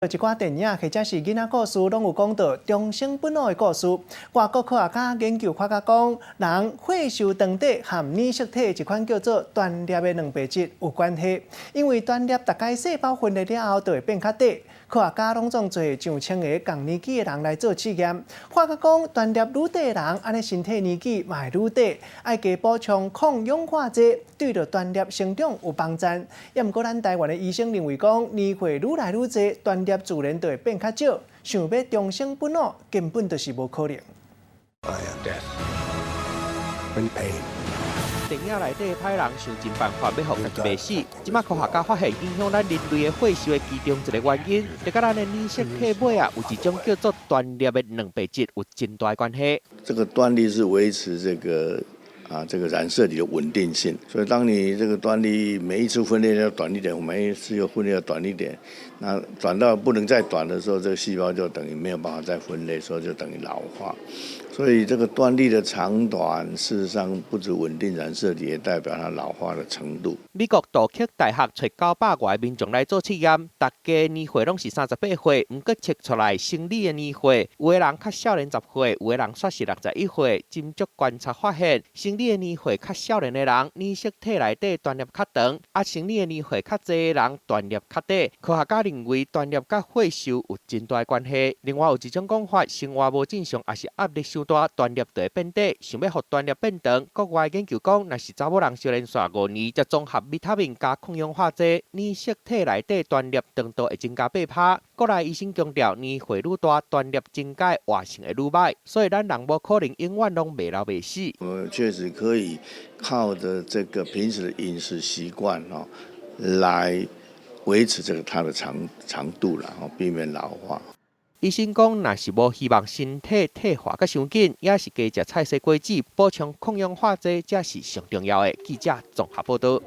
一寡電影或者是囡仔故事，攏有講到長生不老的故事。外國科學家研究發覺講，人歲壽長短和染色體一款叫做端粒的蛋白質有關係。因為端粒逐擺細胞分裂了後，就會變較短。科學家攏總做上千个仝年紀的人來做試驗，發覺講端粒愈短的人，按呢身體年紀嘛會愈短，愛加補充抗氧化劑，對著端粒成長有幫助。也毋過咱台灣的醫生認為講，年歲愈來愈濟，端粒自然就會變較少，想欲長生不老，根本就是無可能。 I am death and pain. 電影內底歹人想盡辦法欲予家己袂死，這馬科學家發現影響咱人類的歲壽的其中一个原因，就佮咱的染色體尾啊有一種叫做端粒的蛋白質有真大關係。這個端粒是維持這個染色體的穩定性，所以當你這個端粒每一次分裂要短一點，每一次又分裂要短一點，那短到不能再短的時候，這個細胞就等於沒有辦法再分裂，所以就等於老化。所以這個端粒的長短，事實上不止穩定染色體，也代表它老化的程度。美國杜克大學揣900外民眾來做試驗，逐家年歲攏是38歲，毋過測出來生理的年歲，有的人較少年10歲，有的人煞是61歲。斟酌觀察發現，生理的年歲較少年的人，染色體內底端粒較長；啊，生理的年歲較濟的人，端粒較短。科學家認為端粒佮歲壽有真大關係。另外有一種講法，生活無正常，抑是壓力傷大，端粒就會變短。想欲予端粒變長，國外研究講，若是查某人相連續5年，食綜合維他命加抗氧化劑，染色體內底端粒長度會增加8趴。國內醫生強調，年歲愈大，端粒增加活性會愈䆀，所以咱人無可能永遠攏袂老袂死。我們確實可以靠著這個平時的飲食習慣哦，來維持這個它的長度啦，避免老化。醫生講，若是無希望身體退化閣傷緊，也是加食菜蔬果子，補充抗氧化劑，才是上重要的。記者綜合報導。